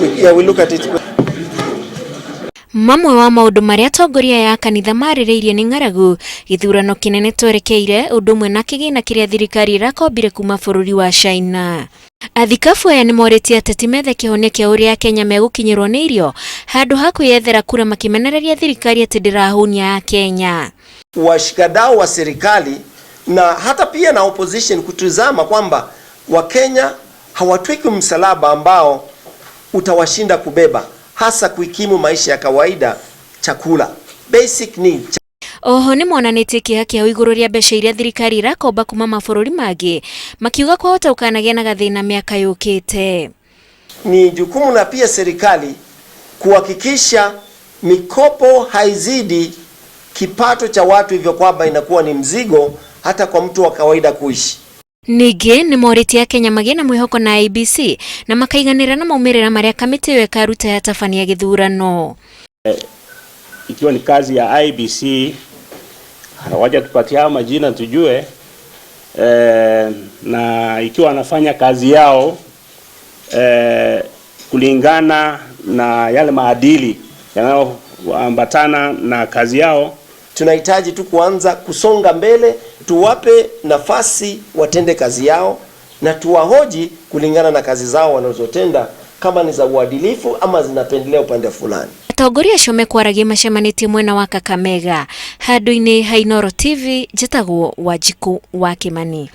Yeah, we look at it. Mamwe wa maũndũ marĩa atongoria aya a kanitha marĩrĩirie nĩ ng'aragu, gĩthurano kĩnene twerekeire, ũndũ ũmwe na kĩgĩna kĩrĩa thirikari ĩrakombire kuma bũrũri wa China. Athikabu aya nĩmorĩtie ateti methe kĩhonia kĩa ũrĩa Akenya megũkinyĩrwo nĩ irio handũ ha kwĩyethera kura makĩmenereria thirikari atĩ ndĩrahũnia Akenya. Washikadau wa serikali na hata pia na opposition kutizama kwamba Wakenya hawatwiki msalaba ambao utawashinda kubeba, hasa kuikimu maisha ya kawaida, chakula, basic need. Oho nĩ monanĩtie kĩeha kĩao igũrũ rĩa mbeca iria thirikari ĩrakomba kuma mabũrũri mangĩ makiuga kwahota gũkanagĩa na gathĩna mĩaka yũkĩte. Ni jukumu na pia serikali kuhakikisha mikopo haizidi kipato cha watu, hivyo kwamba inakuwa ni mzigo hata kwa mtu wa kawaida kuishi. Ningĩ nĩ morĩtie Akenya magĩe na mwĩhoko na IEBC na makaiganĩra na maumĩrĩra marĩa kamĩtĩ ĩyo ĩkaruta yatabania gĩthurano. Ikiwa ni kazi ya IEBC hawajatupatia hayo majina tujue, na ikiwa wanafanya kazi yao kulingana na yale maadili yanayoambatana na kazi yao. Tunahitaji tu kuanza kusonga mbele, tuwape nafasi watende kazi yao na tuwahoji kulingana na kazi zao wanazotenda, kama ni za uadilifu ama zinapendelea upande fulani. Atongoria acio mekwaragia macemanĩtie mwena wa Kakamega handũ-inĩ ha Inooro TV. Njĩtagwo Wanjikũ wa Kĩmani.